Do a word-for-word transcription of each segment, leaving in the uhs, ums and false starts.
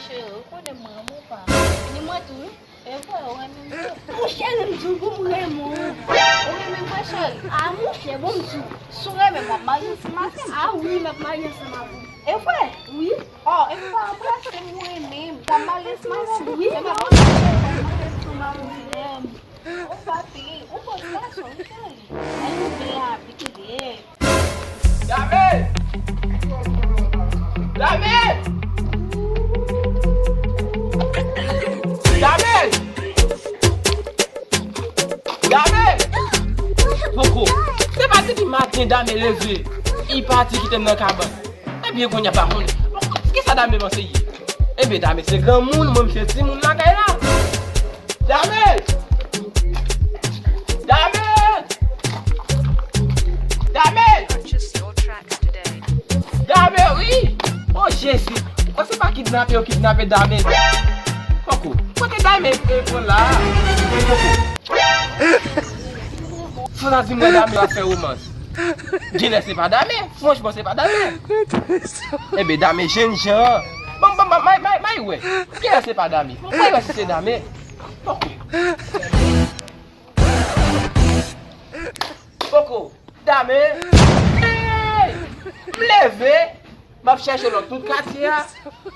Cheri, ou konnen mwen renmen w pa. Ni mwen tou, wi. E vre, ou renmen m tou. Monchè, m di w, bon, m renmen w. Ou renmen mwen, cheri? A, monchè, bon, m di w. Si w renmen m, w ap marye ansanm avè m? A, wi, m ap marye ansanm avè w. E vre? Wi. Oh, e m pa anbrase m, ou renmen m. W ap marye ansanm avè m? Wi, m ap marye ansanm avè w, frè m. Ou papi, ou bon gason, wi, cheri. Ann nou byen, abitye byen. Dame! Dame! Dame! Dame! Poko. Se pa depi maten Dame leve, li pati kite m nan kabann. Ebyen, kounye a pa konnen. Bon, kisa Dame panse ye? Ebyen, Dame se granmoun, mwen m se timoun lakay la. Dame! Dame! Dame! Dame, wi! Oh, Jezi! Ou kwè se pa kidnape yo kidnape Dame? Poko. Kote Dame, e, pran la? Poko. Fò sa di mwen Dame ap fè womans. Genlè se pa Dame. Franchman, se pa Dame. Ebyen, Dame jennjan. Bon, bon, bon, may, may, may wè. Genlè se pa Dame. May wè si se Dame. Poko. Poko. Dame. Hey! M leve. M ap chèche w nan tout katye a.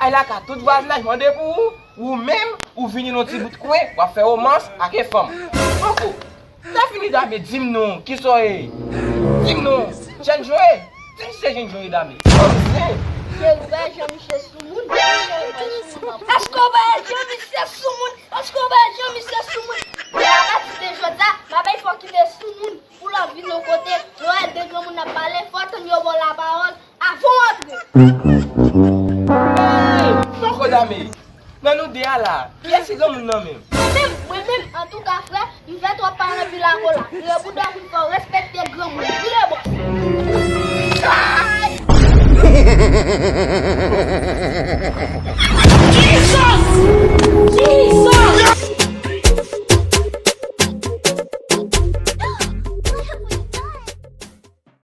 Ay lakay tout vwazinaj mande pou ou. Ou menm, ou vini nan ti bout kwen, w ap fè womans ak yon fanm. Poko. Lè fini Dame, di m non, kisa w ye? Di m non. Jèn Joe? Di m si se Jèn Joe Dame. Fanm zen. Cheri, w pa wè jan misye soumoun? Èske w pa wè jan misye soumoun? Èske w pa wè jan misye soumoun? Men apati de jodi a, m ap bay fò kite soumoun. Pou lè w vin yon kote, lè w wè de granmoun ap pale, fò w tann yo ba w lapawòl avan w antre. Hey! Poko Dame, nan nou de a la, kiyès ki granmoun nan menm? Mwen menm, mwen menm, antouka frè, m fè twòp pale anpil akola. Vire bouda pou m fè w respekte granmoun. Vire bò. Ay!